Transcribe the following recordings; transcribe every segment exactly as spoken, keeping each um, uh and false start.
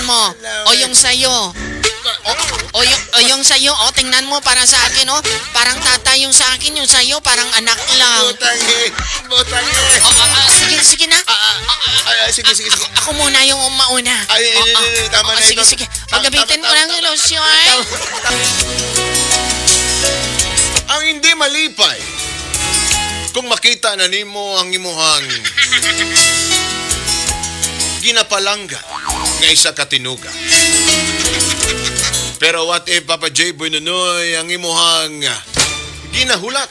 mo. Hello. O yung sa'yo. O yung, o yung sa'yo, o, tingnan mo, para sa akin, o. Parang tatay yung sa akin, yung sa'yo, parang anak lang. Butang eh. Butang eh. O, o, o, sige, sige na. Ah, ah, ah, ah, sige, sige, sige. Ako, ako muna yung mauna. Ay, ay, O, ay, o. ay, tama O, na sige, ito. sige. Tama, Pagamitin tama, mo lang tama, yung lotion. tama, tama. Ang hindi malipay, kung makita na nimo ang imuhang ginapalangga nga isa ka tinuga. Pero what if, Papa J Boy Nonoy, ang imuhang ginahulat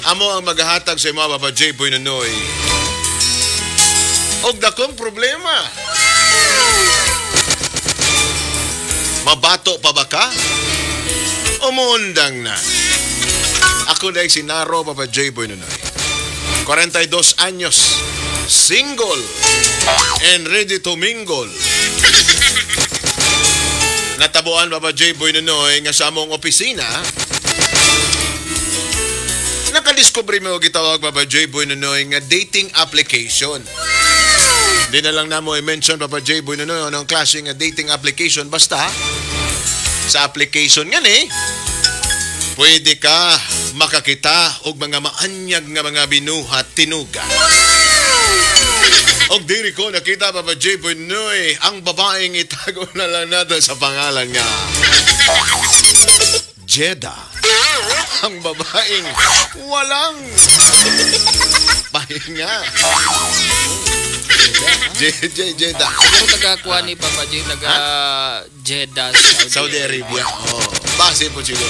amo ang magahatag sa imo, Papa J Boy Nonoy, og dakong problema? Mabato pa ba ka? O muundang na? Ako na si Naro, Papa J Boy Nonoy. Kwarenta y dos anyos, single, and ready to mingle. Natabuan, Papa J Boy Nonoy, nga sa among opisina, nakadiskubre mo gitawag, Papa J Boy Nonoy, nga dating application. Di na lang namo i-mention, Papa J Boy Nonoy, anong klase nga dating application. Basta, sa application nga ni, pwede ka makakita og mga maanyag nga mga binuhat tinuga. Og diri ko nakita, Papa J Boy Noy, ang babaeng itago na lang nato sa pangalan nga Jeda. Ang babaeng walang pahinga. J J Jeda. Siguro taga kuha ni Papa J, taga Jeddah, Saudi Saudi Arabia. Arabia. Oh. Base po siguro.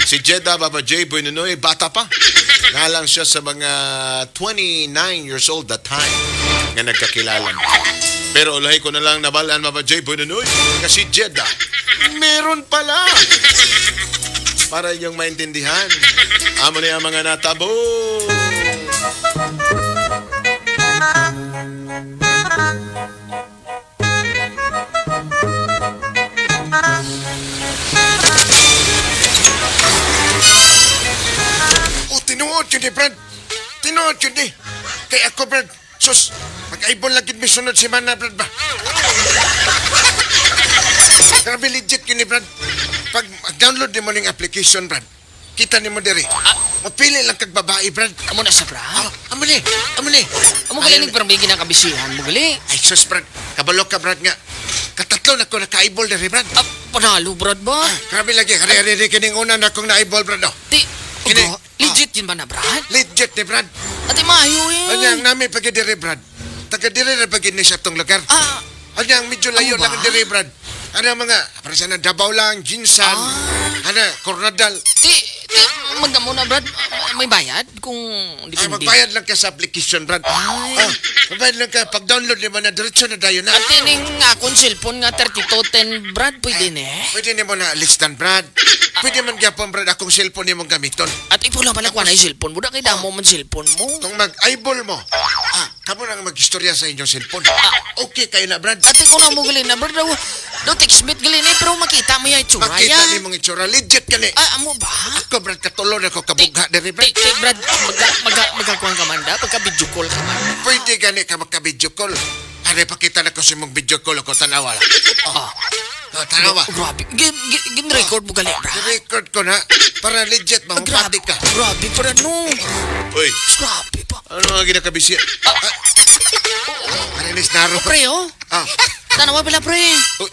Si Jeda, Papa J, Boy Nonoy, bata pa. Nga lang siya sa mga twenty-nine years old that time nga nagkakilala. Pero ulahi ko na lang nabalaan, Papa J, Boy Nonoy, nga si Jeda, meron pala. Para inyong maintindihan, amo na ang mga natabo. O, tinuod yun ni Brad. Tinuod yun ni. Kay ako, Brad, sus, mag-eyeball lagi mi sunod semana, Brad, ba? Grabe, legit yun ni, Brad. Pag mag-download nimo ning application, Brad, kita nimo diri. Ah. Mapili lang kag babae, Brad. Amo na sa, Brad? Ah, amo ni, amo ni. Amo gali ni, pero may ginakabisihan mo gali. Ay, sus, Brad. Kabalo ka, Brad, nga katatlo na ko naka-eyeball diri, Brad. Ah, panalo, Brad, ba? Ah, grabe lagi. Hari, hari, hari, kining una na kong na-eyeball, Brad, oh. Di, Kini, uga, legit yun ba na, Brad? Legit ni, Brad. Ate, maayo eh. Anya, ang nami pa gid diri, Brad. Taga diri ra ba gid ni sa tong lugar? Ah. Anya, ang medyo layo Ano lang ba? Diri, Brad. Ano ang mga, para sa na, Davao lang, Jinsan, Ah. ano, Coronadal. Ti, ti, magdamo na, Brad. May bayad kung di Ah, kundi. Magbayad lang ka sa application, Brad. Ay. Ah, magbayad lang ka. Pag-download nimo na, diretso na dayon na. Ate, ning akong cellphone nga thirty-two ten, Brad, pwede ni? Pwede nimo na listan, Brad. Pwede man gyapon, Brad, akong cellphone nimong gamiton. At ipula man ako Tapos, na yung cellphone mo. Da kay damo man cellphone mo. Kung mag-eyeball mo, ah, kamo na nga mag-istorya sa inyong cellphone. Ah. Okay kayo na, Brad. Ate ko na mo gali na, Brad. Daw, daw text mate gali ni, pero makita mo yung itsura Makita yan. Ni mong itsura. Legit ka ni. Ah, amo ba? Ako, Brad, katulo na ko kabugha Ti-, diri, Brad. ti-, ti-, Brad, maga-, maga-, magakuan ka man da, pagka video call ka man. Pwede gani ka magka-video call. Ano, pakita na ko sa imong video call ako, tanawa lang. Oh. Oh. Oh, tanawa. Gra-, grabe. Gin-, gin-, gin-record mo gali, Brad? Record ko na. Para legit, Ah, grabe. Mahupati ka. Grabe, para no. Uy. Grabe pa. Ano nga ginakabisi? Ah. Ah. Ano ni Snaro? Pre, oh. Ah. Tanawa pala, pre. Oh.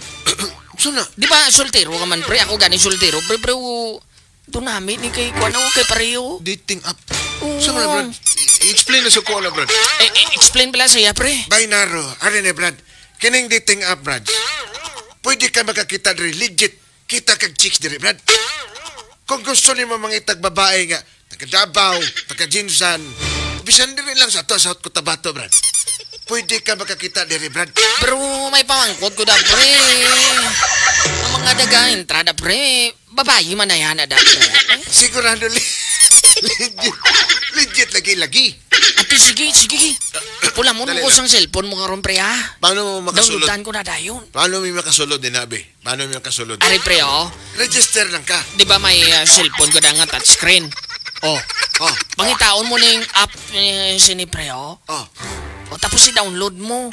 Saan na? Di ba, soltero ka man, pre? Ako gani soltero, pre, pre, oh. Ito namin, ni kay, kuwan ako, kay pareho. Dating app. Oo. Saan na, Brad? I-, explain na sa kuwan na, Brad. Eh, eh, explain pala siya, pre. Baynaro, ari ni, Brad. Kining dating app, Brad. Pwede ka makakita diri, legit. Kita kag chicks diri, Brad. Kung gusto nimo mangitag babae nga taga Davao, taga Jinsan, bisan diri lang sa ato, sa Cotabato, Brad. Pwede ka makakita diri, Brad. Pero may pamangkot ko da, pre. Ang mga daga entrada, pre. Babayi man na yan, da, pre. Sigurado, le-, legit. Legit lagi, lagi. Ate, sige, sige. Pula mo Dali ko lang. Sang cellphone mo karon, pre, ha? Paano mo makasulod? Downloadan ko na dayon. Paano may makasulod din, abi? Paano may makasulod? Ari, pre, oh. Register lang ka. Di ba may, ah, cellphone ko na nga touchscreen? Oh. Oh. Pangitaon mo na yung app, eh, sini, pre, oh. Oh. O, tapos i-download mo.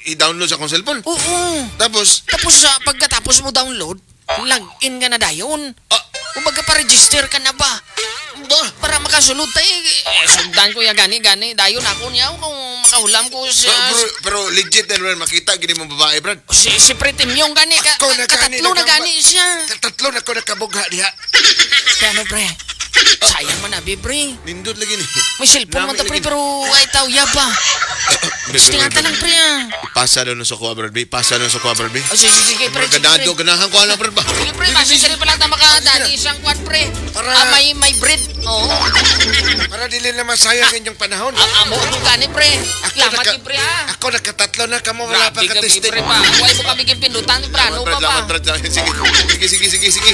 i-download sa akong cellphone. Oo. Tapos? Tapos sa pagkatapos mo download, log in ka na dayon. Ah. Kumbaga pa-register ka na ba? Ba? Para makasulod tayo, eh, sugdan ko ya gani, gani. Dayon ako niya kung makahulam ko siya. Pero, pero, pero legit na naman makita, gini mong babae, Brad. Si, si Pretty Myung gani, ka-, Ako na gani, katatlo na nagamba-, gani siya. Katatlo na ko nakabugha diha. Kaya ano, pre? Sayang man abi, pre. Nindot lagi ni. May cellphone man Nami ta, pre, lagi. Pero ay tawya pa. Tingnan ta lang, pre, ah. Ipasa daw na sa kuha, Brad, be. Ipasa daw na sa kuha, Brad, be. Oh, sige, sige, sige, pre, sige, Magkadado, pre. Ganahan ko, ano, Brad, ba? Sige, pre, Sige, basta sige. Sila pala ta makadali Sige. Siyang kwan, pre. Para Ah, may, may bread. Oo. Para dili na masayang inyong panahon. Ah, amo ko gani, pre. Ako Salamat, naka-, pre, ah. Ako nakatatlo na, kamo wala pa Grabe ka, ka-testing. Pre, pa. Why mo kami gipindutan, pre? Ano Salamat, pa, Brad, pa? Salamat, Brad. Sige, sige, sige, sige, sige.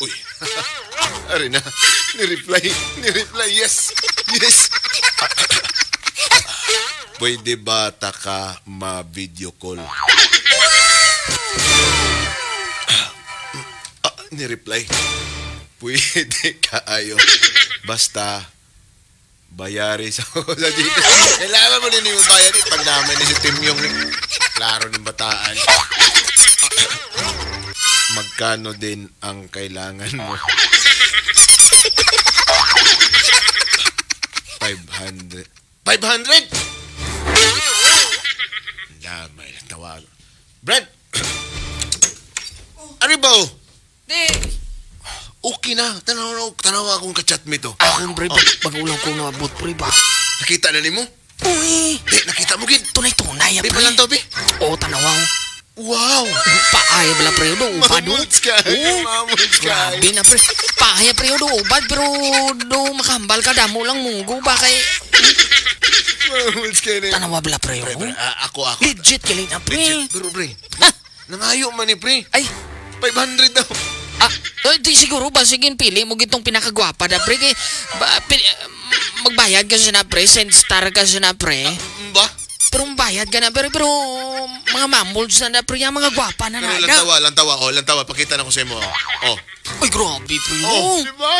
Uy. Ari na. Ni-reply. Ni-reply. Yes. Yes. Pwede ba ta ka ma-video call? Ah, ni-reply. Pwede kaayo. Basta, bayari sa, sa G Cash. Kailangan mo din yung bayad, eh. Pag naman ni si Tim Yong, eh. Klaro ng bataan. Magkano din ang kailangan mo? Five hundred. Five hundred? Damay na tawag. Brad! Ari ba, oh? Di. Okay na. Tanaw na, tanaw akong ka-chat mi to. Akon, pre, Oh. pag, pag ulang ko nga abot, pre, ba? Nakita na nimo? Uy. Di, nakita mo gid. Tunay-tunay, ah, Di pre. Palanto, be? Oo, tanawa, oh. Wow. Paaya bala, pre, do, ubad, oh. Mamuts ka. Oo. Mamuts ka. Grabe na, pre. Paaya, pre, do, ubad, pero do, makahambal ka, damo lang munggo, ba, kay Mamuts ka na. Tanawa bala, pre, Pre, oh. pre, ah, ako, ako. Legit, galing na, pre. Legit, pero, pre. Ha? Nangayo man ni, pre. Ay. Five hundred daw. Ah, eh, di siguro ba, sige, pili mo gitong pinakagwapa na, pre. Kay, ba, pi-, magbayad ka siya na, pre. Send star ka siya na, pre. Ah, mm, ba? Pero magbayad ka na, pero, pero mga mamolds na na, pre. Yung mga gwapa na Pero na. Lantawa, lantawa, oh, lantawa. Pakita na ko sa imo. Oh. Uy, grabe, pre. Oh, Oh. di ba?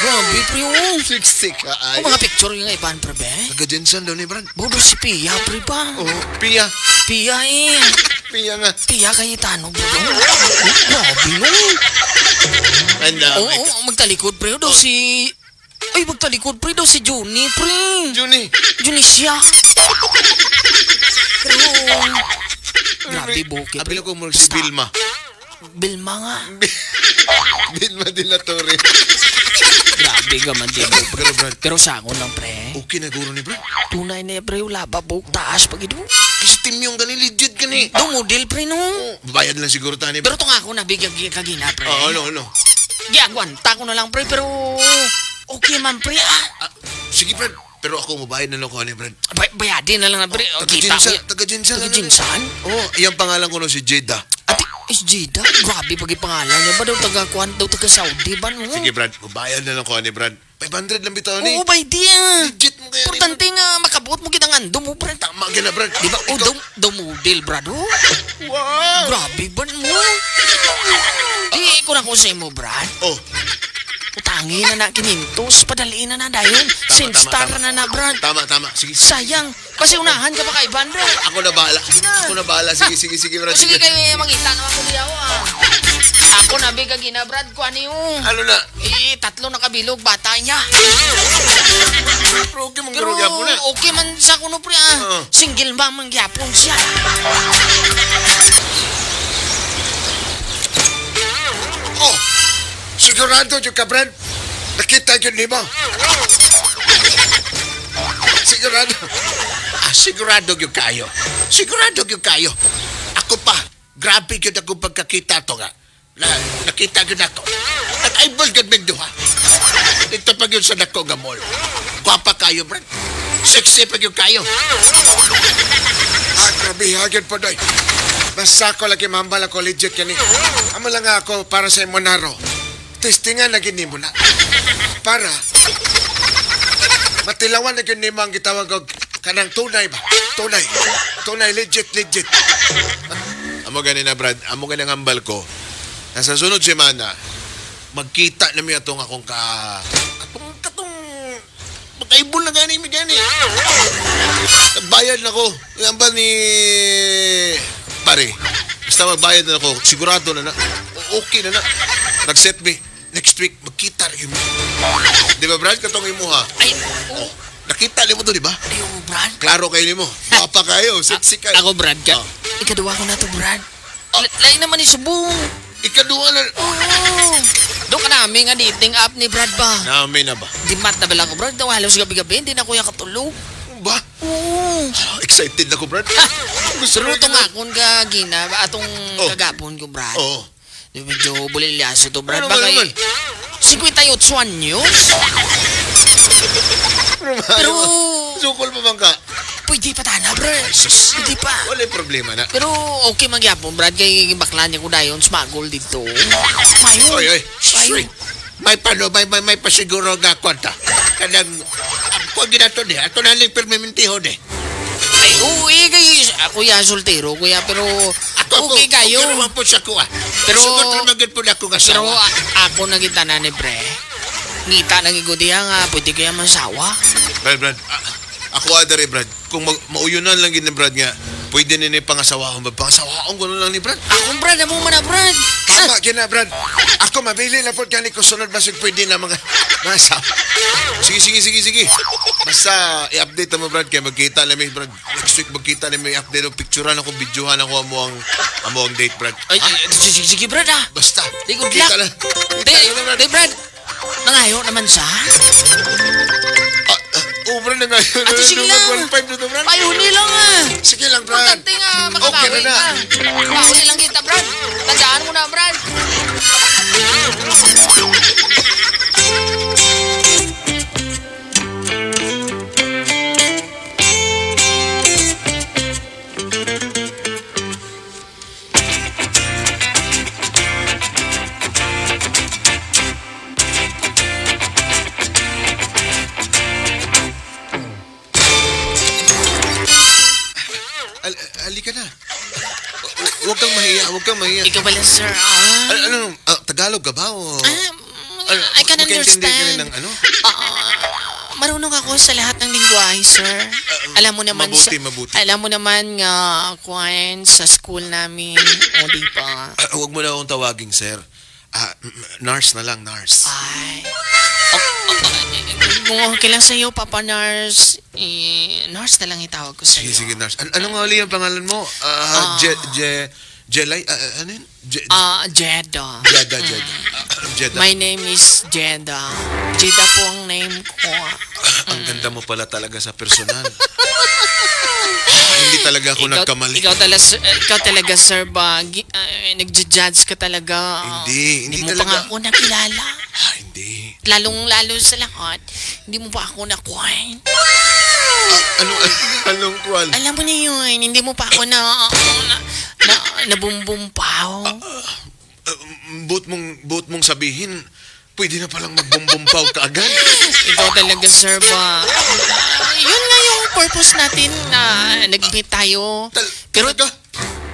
Grabe, pre, oh. Sexy ka, ay. Ang mga picture yung iban, pre, be? Taga Jensen daw ni, Brad. Bodo si Pia, pre, ba? Oh, Pia. Pia, eh. Pia nga. Pia Cayetano, bro. Grabe, no? Ang dami Oo, ka. magtalikod, pre, daw Oh. si, ay, magtalikod, pre, daw si Juni, pre. Juni. Juni siya. Pero, grabe, bukid, Abi pre. ko, murag si Basta, Vilma. Vilma nga. Vilma de la Torre. Grabe ka man, di mo, pre. Pero, Brad. Pero sa akon lang, pre. Okay na guro ni, Brad. Tunay na, pre, wala ba buhok taas pa gid, oh? Kasi Tim Yong gani, legit gani. Daw model, pre, no? Oh, bayad lang siguro tani, Pero Brad. tong ako nabigyan gi-, kagina, pre. Oh, ano, ano? Giagwanta ko na lang, pre, pero okay man, pre, ah. Ah, sige, Brad. Pero ako, mabayad na lang ko ani, Brad. Bay-, bayadin na lang na, pre. Oh, Taga kita Jinsan, ko. taga Jinsan, Taga ano, Jinsan? Oh, iyang pangalan ko no si Jada. Ate, is Jada? Grabe pag pangalan niya ba daw taga kuan, daw taga Saudi ba, no? Sige, Brad. Mabayad na lang ko ani, Brad. Five hundred lang bitaw ni. Oo, bay, di, ah. Legit mo kaya ni, Importante Brad. nga makabuot mo gid ang ando mo, Brad. Tama gid na, Brad. Di ba? Oh, Ikaw daw, daw model, Brad, oh. Wow! Grabe ba mo? Di, ko na ko sa imo, Brad. Oh. Utangi na na kinyentos, padaliin na na dayon. Tama, Send tama, star tama. na na, Brad. Tama, tama. Sige, sige. Sayang. Kasi unahan ka pa kay Ivan, Brad. Ako na bahala. Sige na. Ako na bahala. Sige, sige, sige, Brad. O, sige, Sige. kay mangita naman ko diyaw, ah. Ako na, big, gina, Brad, kuha niyo. Ano na? Eh, tatlo na kabilog, bata niya. Pero okay man, Pero pero gyapon na. okay man sa kuno, pre, ah. Oo. Single mom ang gyapon siya. Oh, sigurado jud ka, Brad? Nakita jud nimo? Sigurado? Ah, sigurado gyud kayo. Sigurado gyud kayo. Ako pa, grabe gyud ako pagkakita to nga. Na, nakita gyud ako. Nag-eyeball gyud mig duha. Dito pa gyud sa dako nga mall. Gwapa kayo, Brad. Sexy pa gyud kayo. Ah, grabe, ha, gyud po, doy. Basta ako lagi mambal ako legit gani. Amo lang nga ako para sa imo naro. Testingan na gid nimo na. Para matilawan na gid nimo ang gitawag og Kanang tunay ba? Tunay. Tunay, legit, legit. Amo gani na, Brad. Amo gani ang hambal ko. Na sa sunod semana, magkita na mi atong akong ka... Atong, katong, magkaibol na gani mi gani. Nagbayad na ko. Ang hambal ni pare. Basta magbayad na ako, sigurado na na. O-, okay na na. Nag-set mi. Next week, magkita na mo. Di ba, Brad? Katong imo, ha? Ay, oo. Oh, nakita nimo to, di ba? Ay, oo, Brad. Klaro kayo nimo. Guwapa kayo, sexy kayo. Ako, Brad, ka. Oh. Ikaduha ko na to, Brad. Oh. La-, lain naman ni subong. Ikaduha na. Oo. Do ka namin nga dating app ni Brad ba? Namin na ba? Dimat na bala ko, Brad. Daw halos gabi-gabi, hindi na ko ya katulog. Ba? Oo. Ah, excited na ko, Brad. Gusto Pero na itong yun. Akon ka, Gina, atong Oh. Kagapon ko, Brad. Oo. Di, medyo bulilyaso to, Brad. Ano ba Bagay, naman? Singkwenta y otso anyos? Pero, Pero, sukol pa man ka? Pwede pa tana, Brad. Ay, sus. Pwede pa. Wala yung problema na. Pero okay man gyapon, Brad, kay bakla niya ko dayon, smagol dito. Mayo. Oy, oy. Mayo. Shh, oy. May pano, may, may, may pasiguro nga kwarta. Kanang, kung ginato ni, ato na ning permanentihon eh. Ay, oo, eh, kay ako ya soltero, kuya, pero Ako, okay ako, kayo. Okay naman po siya ko, ah. Pero, Sugot naman gid po na akong pero asawa. A-, ako na kita na ni pre. Ngita na gid ko diya nga, pwede kaya masawa? Brad, Brad, a-, ako, ah, dere, Brad. Kung mag-, mauyonan lang gid ni Brad nga, pwede ni ni pangasawaon ba? Pangasawaon ko na lang ni Brad. Akong Brad, amo man na, Brad. Tama, gina, Brad. Ako, mabili na po gani ko sunod, basig pwede na mga, mga asawa. Sige, sige, sige, sige. Basta, i-update mo, Brad, kaya magkita na mi, Brad. Next week, magkita na may update o picturean ako, videohan ako amo ang, amo ang date, Brad. Ay, Ha? ay, sige, sige, sige, Brad, ah. Basta. Di, good Kita luck. lang. Kita Di, lang, Brad. di, Brad. Nangayo naman siya. Ah, ah, oh, Brad, nangayo na Ate, lang sige naman. lang. One five na to, Brad. Payo ni lang, ah. Sige lang, Brad. Importante nga, Okay makabawi na na. ka. Bawi lang kita, Brad. Tandaan mo na, Brad. Al-, ali ka na. Hu-, huwag kang mahiya, huwag kang mahiya. Ikaw pala, sir, ah. Al-, ano, ah, Tagalog ka ba o Ah, Ano, I can makaintindi ka rin understand. ng ano? Ah, marunong ako sa lahat ng lingwahe, sir. Ah, Alam mo naman mabuti, sa, mabuti. alam mo naman nga, kuwan, sa school namin, o di ba? Ah, huwag mo na akong tawaging sir. Ah, m-, m-, nurse na lang, nurse. Ay. O, o, kung okay lang sa'yo, Papa Nurse, eh, nurse na lang itawag ko Sige, sa'yo. sige, nurse. An-, ano nga uli yung pangalan mo? Ah, Ah. Je-, Je-, Jelay? Ah, ah, ano yun? Je-, Ah, Jeda. Jeda, Mm. Jeda. Ah, Jeda. My name is Jeda. Jeda po ang name ko. Ang Mm. ganda mo pala talaga sa personal. Ah, hindi talaga ako Ikaw, nagkamali. ikaw tala-, sir, ikaw talaga, sir, ba? Gi-, ah, nagja-judge ka talaga. Hindi, hindi Hindi mo pa talaga. nga ako nakilala. Ah, hindi. Lalong-lalo sa lahat, hindi mo pa ako nakuha. Ah, ano, anong kuwan? Alam mo na yun, hindi mo pa ako na, na, na, nabumbumpaw. Ah, ah, ah, buot mong, buot mong sabihin, pwede na palang magbumbumpaw ka agad? Ikaw talaga, sir, ba? Yun nga yung purpose natin na nag-meet tayo. Tal-, Pero talaga?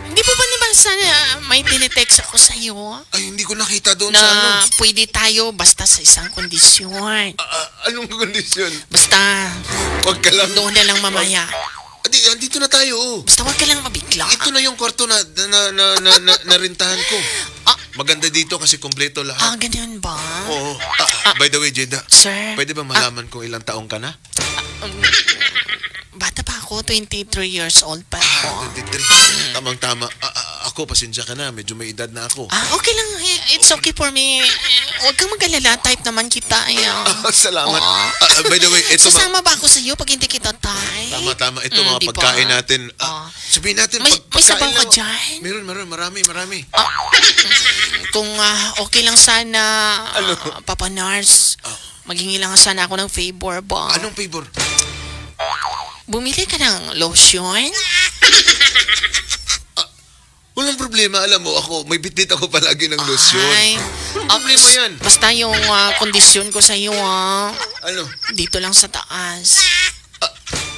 Hindi mo ba nabasa na may tinetext ako sa'yo? Ay, hindi ko nakita doon Na sa ano. pwede tayo basta sa isang kondisyon. Ah, ah, anong kondisyon? Basta, Huwag ka lang. doon na lang mamaya. Ah, di, andito na tayo, oh. Basta huwag ka lang mabigla. Ito na yung kwarto na, na, na, na, na, na, narintahan ko. Ah. Maganda dito kasi kompleto lahat. Ah, ganun ba? Oo. Ah, Ah. by the way, Jeda, Sir? pwede ba Ah. malaman kung ilang taong ka na? Um, bata pa ako, twenty-three years old pa Ah, ako. twenty-three. Mm. Tamang-tama. Ah, ah, ako, pasensya ka na. Medyo may edad na ako. Ah, okay lang. Eh, it's okay for me. Eh, huwag kang mag-alala. Type naman kita, eh, ah. Ah, salamat. Oo. Ah, ah, by the way, ito ma- Sasama ba ako sa'yo pag hindi kita type? Tama, tama. Ito, Mm, mga di ba? pagkain natin. Ah, Oo. sabihin natin, May, pag-, may sabaw pagkain ka lang. dyan? Meron, meron. Marami, marami. Ah, kung, ah, okay lang sana, Ano? ah, Papa Nars. Ah. Maghingi lang sana ako ng favor ba? Anong favor? Bumili ka ng lotion? Ah, walang problema. Alam mo, ako, may bitbit ako palagi ng lotion. Ay, Walang ah, problema bas-, yan. basta yung, ah, kondisyon ko sa'yo, ah. Ano? Dito lang sa taas. Ah,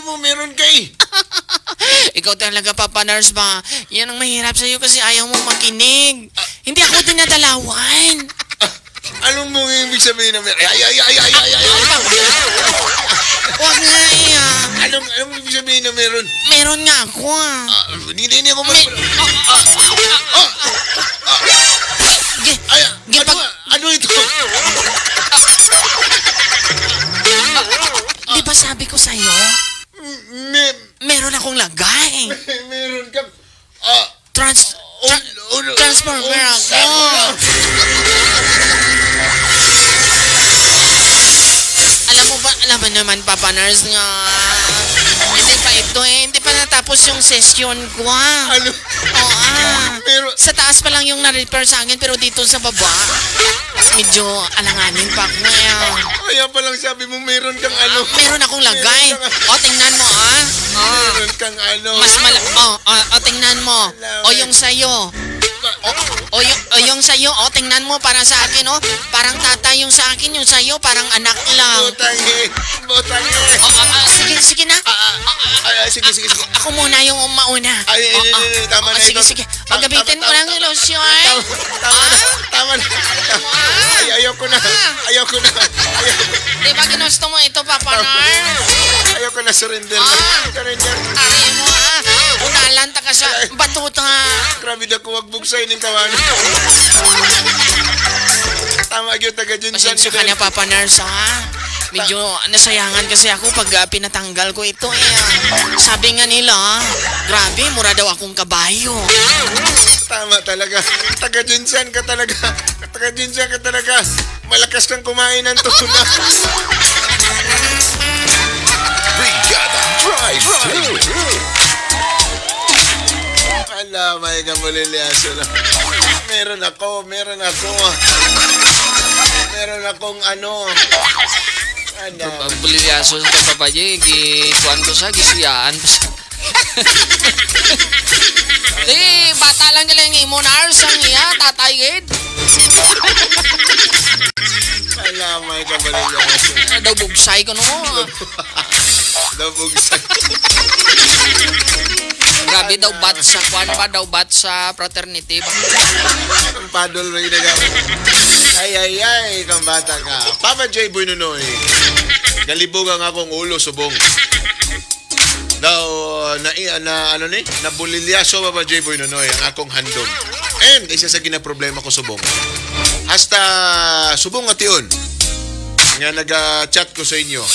sabi mo meron ka eh. Ikaw talaga, Papa Nars, ba? Yan ang mahirap sa'yo kasi ayaw mong makinig. Hindi ako dinadalawan. Ah, anong mong ibig sabihin na meron? Ay, ay, ay, ay, ay, ay, ay, ay. Wag nga eh, ah. Anong, anong ibig sabihin na meron? Meron nga ako, ah. Ah, hindi, hindi ako mag- May- Ah, ah, ah, ah. Gi- Ay, gi- ano, pag- ano ito? Di ba sabi ko sa'yo? May- Meron akong lagay. Meron ka. Ah, Trans-, oh, tra-, oh, oh, transformer oh, ako. Alam mo ba, alam mo naman, Papa Nars, nga hindi pa ito eh, hindi pa natapos yung session ko, ah. Ano? Oo, ah. Pero sa taas pa lang yung na-repair sa akin, pero dito sa baba, medyo alanganin pa ako, eh. Kaya palang sabi mo, meron kang ano? Ah, meron akong lagay. Meron kang O, tingnan mo, ah. Ah. Meron kang ano? Mas mala-, oh, oh, oh, tingnan mo. Wala, O, wala. Yung sa'yo. O, o, yung, o, yung sa'yo, oh, tingnan mo para sa akin, oh. Parang tatay yung sa akin, yung sa'yo, parang anak lang. Butang eh. Butang eh. Oh, ah, ah, sige, sige na. Ah, ah, ah, ah, sige, sige, sige. Ako muna yung mauna. Ay, ay, Oh, ay, oh, ay, tama oh, na sige, ito. sige. Ta-, Pagamitin tama, mo lang tama, yung lotion. Tama, tama na, Ah? tama na. Ah? Ay, ayoko na. Ah? Ayoko na. Ayoko. Di ba ginusto mo ito, Papa Tama. Nars? Ayoko na, surrender na. Ah? Surrender. Ari mo, ha? Unalan ta ka sa Ay. batuta. Grabe na ko, wag bugsay ning kawan. Tama gyud, taga Jinsan Pasensya ka gyud. na, Papa Nars, ha? Medyo nasayangan kasi ako pag, ah, pinatanggal ko ito, eh, ah. Sabi nga nila, grabe, mura daw akong kabayo. Tama talaga. Taga Jinsan ka talaga. Taga Jinsan ka talaga. Malakas kang kumain ng tuna. Brigada Drive Thru. Ala, may kamulilyaso na. Meron ako, meron ako. Meron akong ano. Ano? Ang bulilyaso sa Papa J, gi-, kuwan ko sa, gisuyaan ko sa. Di, bata lang galing imo, Nars, ang iya, tatay, gid. Ala, may kamulilyaso. Ah, daw bugsay ko, no? Daw bugsay. Grabe daw, bat sa kwan ba? Daw bat sa fraternity ba? Ang padol may ginagawa. Ay, ay, ay, kang bata ka. Papa J Boy Nonoy. Galibog ang akong ulo, subong. Daw, na, na, ano ni? Nabulilyaso, Papa J Boy Nonoy, ang akong handom. And, isa sa ginaproblema ko, subong. Hasta, subong nga tion. Nga naga-chat ko sa inyo.